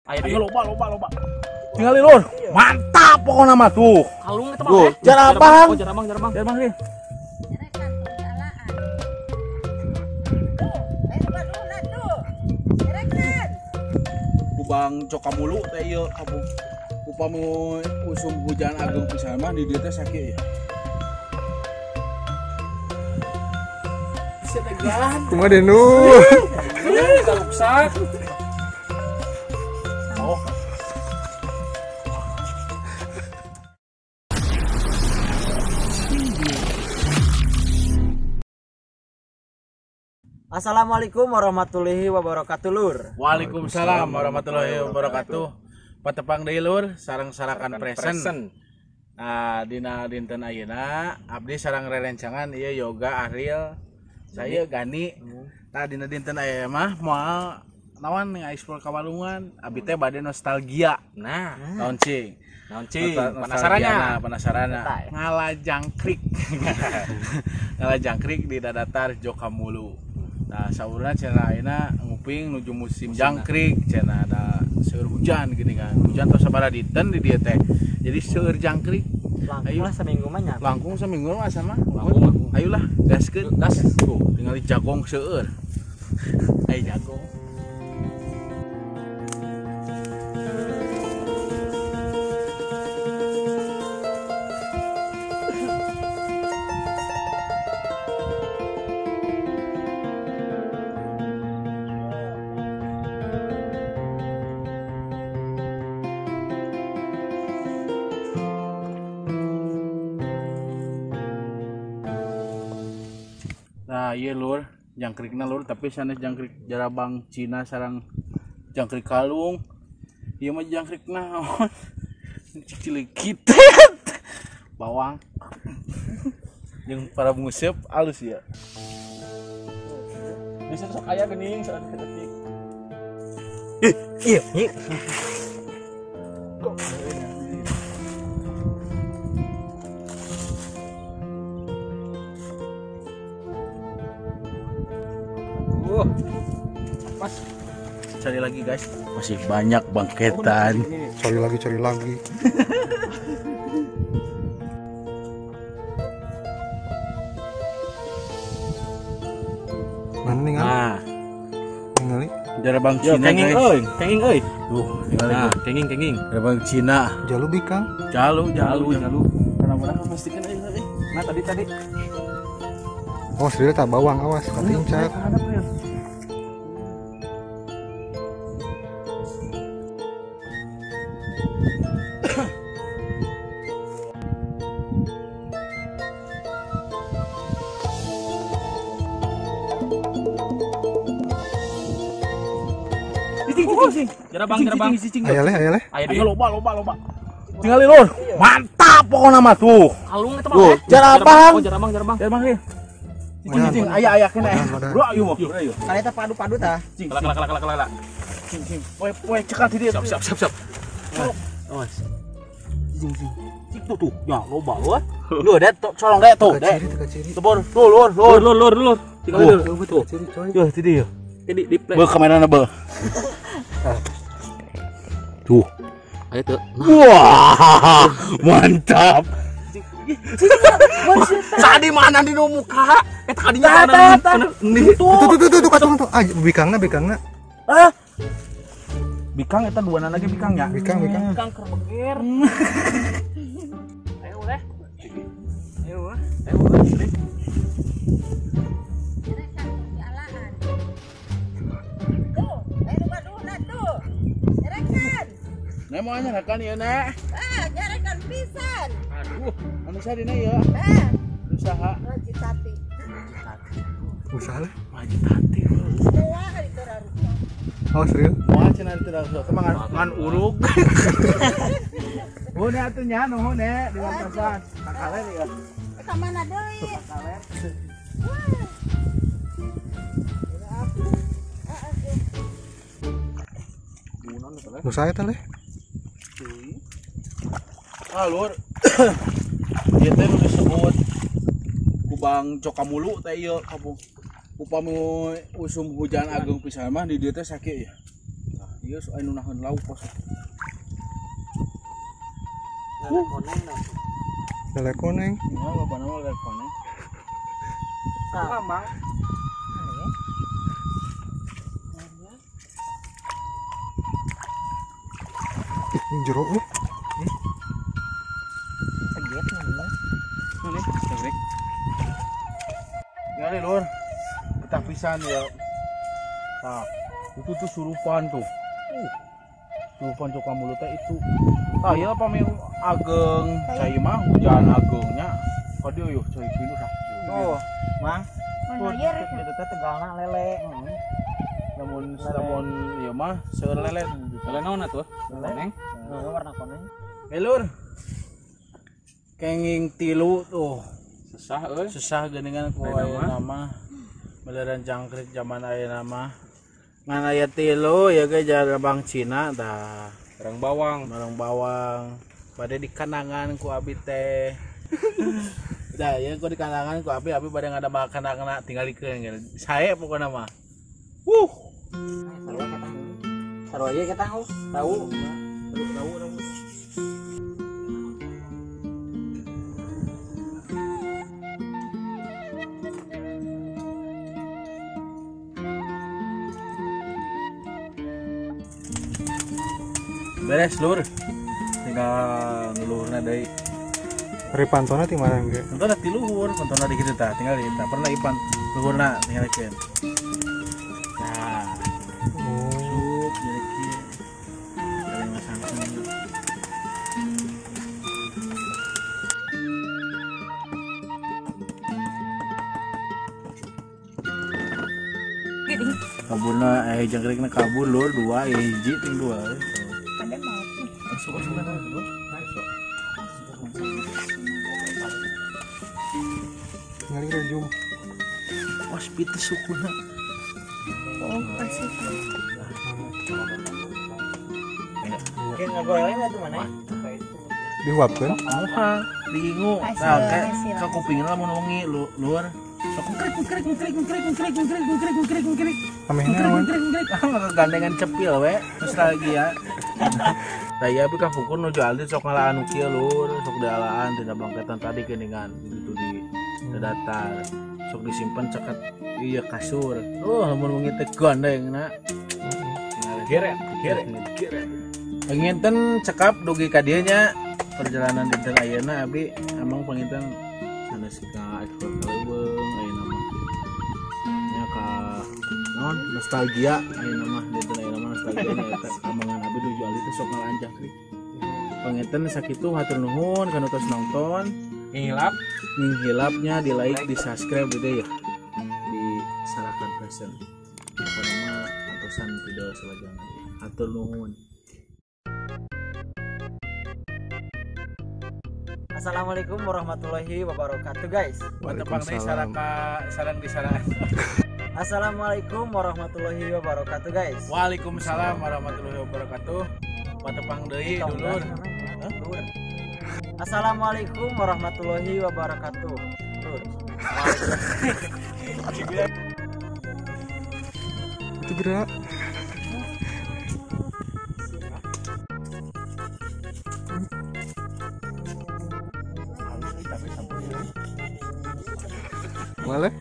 Ayo loba loba loba. Tinggal lur. Mantap pokoknya mah tuh. Kalung itu mah. Jarabang. Oh, jarabang, jarabang. Jarabang nih. Kubang Jokamulu teh ieu kampung. Upami usum hujan ageng pisan mah di dieu teh sakieu ya. Bisa degan. Kumaha deui nu? Ruksak. Oh. Assalamualaikum warahmatullahi wabarakatuh lur. Waalaikumsalam warahmatullahi wabarakatuh. Patepang deui lur sareng sarakan presen. Nah, dina dinten ayeuna abdi sareng rerencangan ieu Yoga Ariel, saya Gani. Nah, dina dinten ayeuna mah moal naon explore ka walungan, abdi teh bade nostalgia. Nah, naon cing? Naon cing? Penasarannya, penasaranna. Ngalajangkrik. Ngalajangkrik di dadatar Jokamulu. Nah, saurna cenah ayeuna nguping nuju musim jangkrik, cenah ada seueur hujan gini kan. Hujan tos sabaraha dinten di dieu teh. Jadi seueur jangkrik. Langkung lah seminggu mah nya. Langkung seminggu mah sama. Langkung. Ayolah, gaskeun. Gas. Tuh, tingali jagong seueur. Ayo jagong. Nah, iya lur, jangkrikna lur, tapi sanes jangkrik jarabang Cina sareng jangkrik kalung. Ieu mah jangkrik naon? Cilekitet. Bawang. Jeung para nguseup alus ya. Bisa sok aya geuning saeutik. Ih, iya, iya. Pas. Cari lagi guys, masih banyak bangketan. Cari lagi, cari lagi. Mana nih? Nah, ningali. Jarabang Cina kenging euy, kenging euy. Tuh, ningali. Nah, kenging kenging. Jarabang Cina. Jalu bikang. Jalu, jalu, jalu. Karena pastikan euy. Nah, tadi tadi. Oh, serius tak bawang, awas katincak. Jarabang, jarabang. Ayo leh, ayo leh. Ayo loba, loba, loba. Tinggal lur. Mantap pokoknya mah tuh. Kalung itu mah. Jarabang. Oh, jarabang, jarabang. Jarabang nih. Cing, cing, aya aya kena. Bro, ayo mah. Ayo. Kali eta padu-padu tah. Cing, kelak kelak kelak kelak. Cing, cing. Poe poe cekal di dieu. Siap, siap, siap, siap. Awas. Cing, cing. Cing tuh tuh. Ya, loba wah. Lu deh colong deh tuh, deh. Tuh, lur, lur, lur, lur, lur. Tinggal lur. Tuh. Yo, di dieu. Di di play. Be kamerana be. Tuh. Ayo tuh. Wah, mantap. Tadi mana di muka? Eta kadinya mana? Tuh tuh tuh tuh katung tuh. Ah, bikangna bikangna. Ah. Bikang eta duana lagi bikangnya. Bikang bikang. Bikang keur beger. Ayo uleh. Ayo, ayo uleh. Nek mau nyarakan ieu nek. Ah, nyarakan pisan. Aduh, anu saha dina ieu? Eh. Usaha. Haji Tati. Usaha lah. Haji Tati. Moal hari teu rarusa. Oh, serius? Moal cenah teu rarusa. Teh mah ngan urug. Nuhun atuh nya, nuhun nek di wantosan. Kakaler ya. Ka mana deui? Kakaler. Usaha eta leh. Ah lur, ieu teh nu disebut Kubang Jokamulu teh ieu kampung. Upami usum hujan ageng pisan mah di dieu teh sakieu ya. Ieu sok anu naheun lauk kos. Lele koneng nah. Lele koneng. Ya loba nama lele koneng. Tah, Mang. Ih, jero euy. Seget nih. Ini jangkrik. Ngali lur. Betah pisan ya. Nah, itu tuh surupan tuh. Surupan coklat mulutnya itu. Ah ya pami ageng cai mah hujan agengnya. Kadieu yeuh cai pilu tah. Tuh, Mang. Itu teh tegalna lele. Lamun lamun ieu mah seueur lele. Lele naon atuh? Koneng. Heeh, warna koneng. Lur. Kenging tilu tuh. Sesah euy. Susah geuningan ku ayeuna mah. Beleran jangkrik zaman ayeuna mah. Ngan aya tilu ya ge jarabang Cina tah. Barang bawang, barang bawang. Bade di kanangan ku abi teh. Dah ya ku di kanangan ku abi, abi bade ngadamel kanangan tinggalikeun ge. Sae pokona mah. Wuh. Sarua ieu kita tahu. Tahu. Tahu tahu. Beres lur, tinggal ngeluhurna deui. Ari pantona ti mana ge? Pantona ti luhur, pantona di kitu tah, tinggal di tah pernah ipan luhurna tinggalikeun. Nah. Sup jadi kieu. Tinggal masangkeun. Kaburna jangkrikna kabur lur dua hiji ting dua. Ngali rejum. Was pites sukuna. Oh, pasti. Kayak ngagoreng atuh mana? Dihuapkeun? Moha, diingu. Nah, ka kupingna lamun wengi lur. Sok krik krik krik krik krik krik krik krik krik. Amehna naon? Ah, gandengan cepil we, nostalgia. Tah ieu abi kapungkur nuju aldi sok ngalaan kieu lur, sok dialaan tina bangketan tadi geuningan gitu di datar. Sok disimpan caket ieu kasur. Oh, lamun wengi teh gandengna. Geret, geret, geret. Panginten cekap dugi ka dieu nya perjalanan dinten ayeuna abi emang panginten sanes ka ekspor ka leuweung ayeuna mah. Nya ka naon nostalgia ayeuna mah dinten ayeuna mah nostalgia nya eta amangan abi nuju aldi teh sok ngalaan jangkrik. Panginten sakitu hatur nuhun kana tos nonton. Ngihilap, ngihilapnya di like, di subscribe gitu ya. Di Sarakan Present. Pokona mah antosan video salajengna. Hatur nuhun. Assalamualaikum warahmatullahi wabarakatuh guys. Waalaikumsalam. Sarang di sarang. Assalamualaikum warahmatullahi wabarakatuh guys. Waalaikumsalam warahmatullahi wabarakatuh. Patepang deui dulur. Assalamualaikum warahmatullahi wabarakatuh. Lur. Itu gerak. Boleh?